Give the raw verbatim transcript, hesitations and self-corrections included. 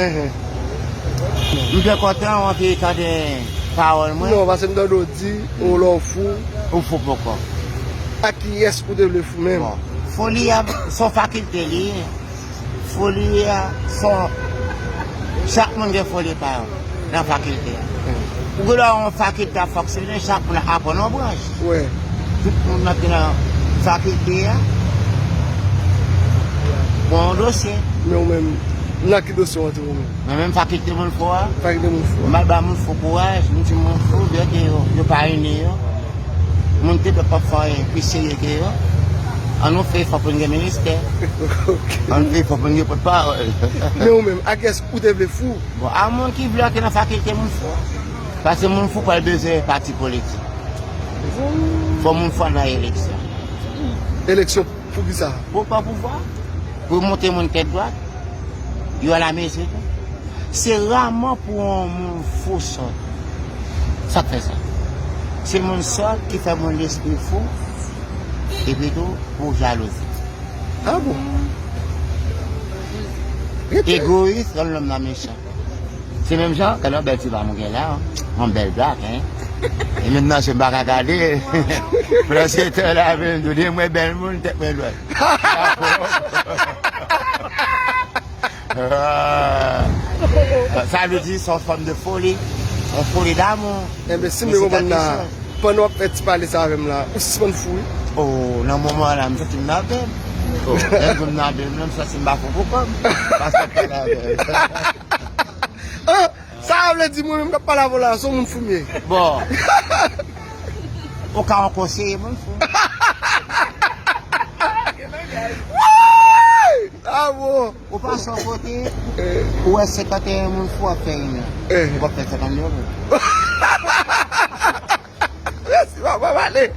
Enhen. M te kontan, w anvi tande pawòl mwen. Non, paske m tande w di, ou lè w fou. Ou fou poko. Ak kiyès ou te vle fou menm? Bon, foli a, se yon fakilte li ye. Foli a, se yon, chak moun gen foli pa yo nan fakilte a. Ou gen dwa yon fakilte ap fonksyone, chak moun ap aprann yon branch. Wi. Tout moun nan ki nan fakilte a, bon, yon dosye. Men ou menm, nan ki dosye w antre ou menm? Mwen menm fakilte moun fou a. Fakilte moun fou a. M al ba moun fou kouraj, m di moun fou, byen ke yo, yo pa ini yo. Moun te dwèt p ap fè anyen pi serye ke yo. Ann nou fè efò pou n gen ministè. Ok. Ann fè efò pou n gen pòtpawòl. Men ou menm, a kiyès ou te vle fou? Bon, a moun ki vle antre nan fakilte moun fou. Paske moun fou pral bezwen pati politik. Fò moun fou al nan eleksyon. Eleksyon pou kisa? Pou pran pouvwa. Pou monte moun tèt dwat. Yo alamezi tou. Se raman pou yon moun fou sòt. Sa k fè sa? Se moun sòt ki fè moun lespri fou. Epi tou, pou jalouzi. A bon? Egoyis, rann lòm nan mechan. Se menm jan, gade yon bèl ti dam ou gen la, yon bèl blak, hein. E menm nan je m pa ka gade. Prensiptè la vin tou, di mwen bèl moun, tèt mwen dwèt. Sa vle di, se yon fòm de foli, yon foli damou. Enben, si m te konprann la, pandan w ap fè ti pale sa avè m la, ou sispann fou, wi. Oh, nan moman la, m santi m nan avè m. Oh, lè m nan avè m, m santi m pa fou pou kò m. Paske w ap pale avè m. Ah, sa vle di mwen menm k ap pale avè w la, se yon moun fou m ye. Bon. Ou ka yon konseye moun fou. Woy! Ah bon. Ou pase yon kote, ou wè senkanteyen moun fou ap fè reyinyon. Ou p ap fè senkannde moun. Mèsi, papa, m ale.